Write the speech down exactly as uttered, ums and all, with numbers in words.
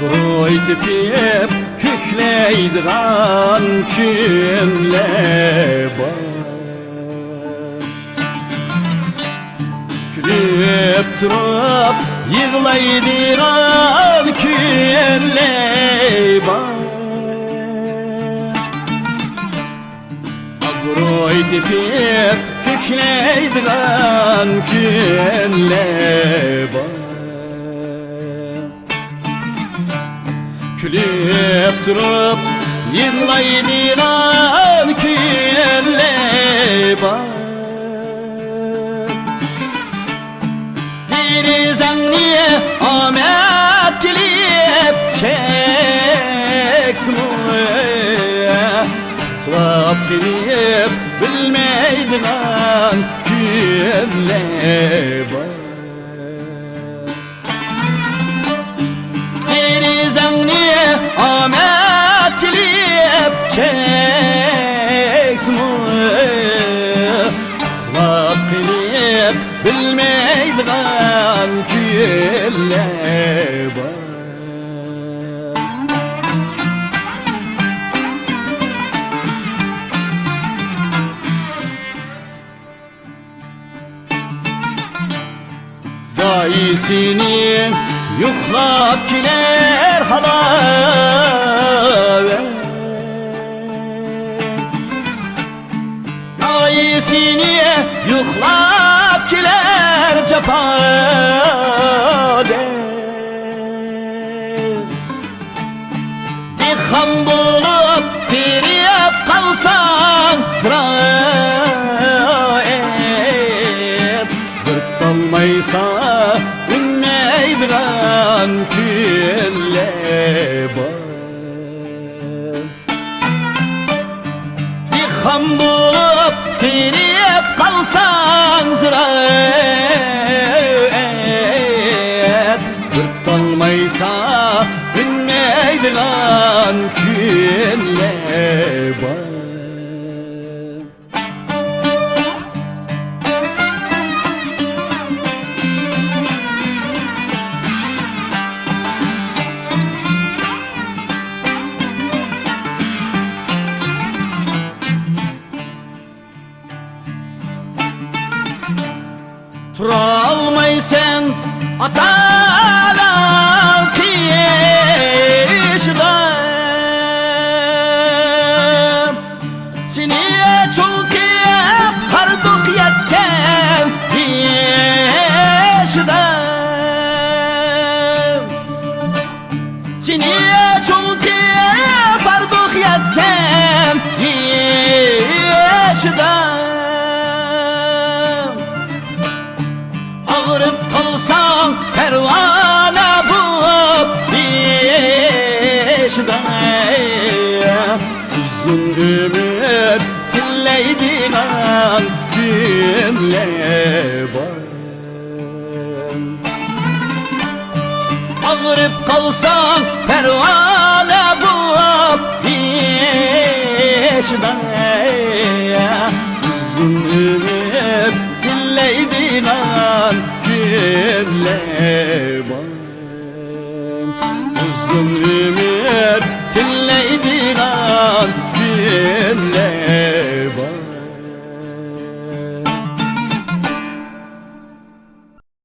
روي تېپىپ كۆكلەيدىغان كۈنلەر بار. كۈلۈپ تۇرۇپ يىغلايدىغان كۈنلەر بار. ئابروي تېپىپ كۆكلەيدىغان كۈنلەر بار. كۈلۈپ تۇرۇپ يىغلايدىغان كۈنلەر بار. دېرىزەڭنى ئامەت كېلىپ چەكسىمۇ، ئۇخلاپ قېلىپ بىلمەيدىغان كۈنلەر بار. دېرىزەڭنى ئامەت كېلىپ چەكسىمۇ، ئۇخلاپ قېلىپ بىلمەيدىغان كۈنلەر بار. دايىسىنى يوقلاپ كېلەر ھالاۋەت. دايىسىنى يوقلاپ كېلەر جاپادەك. دېھقان بولۇپ تېرىپ قالساڭ زىرائەت، بىر تالمايسا ئۈنمەيدىغان كۈنلەر بار. دېھقان بولۇپ تېرىپ قالساڭ زىرائەت، بىر تالمايسا ئۈنمەيدىغان كۈنلەر بار. تۇرالمايسەن ئاتا-ئاناڭ قېشىدا. سېنى چوڭ قىلىپ ھاردۇق يەتكەن يېشىدا. سېنى چوڭ قىلىپ ھاردۇق يەتكەن يېشىدا. ئاغرىپ قالساڭ پەرۋانە بولۇپ بېشىدا. ئۇزۇن ئۆمۈر تىلەيدىغان كۈنلەر بار. ئاغرىپ قالساڭ پەرۋانە بولۇپ بېشىدا. ئۇزۇن ئۆمۈر تىلەيدىغان كۈنلەر بار. ئۇزۇن ئۆمۈر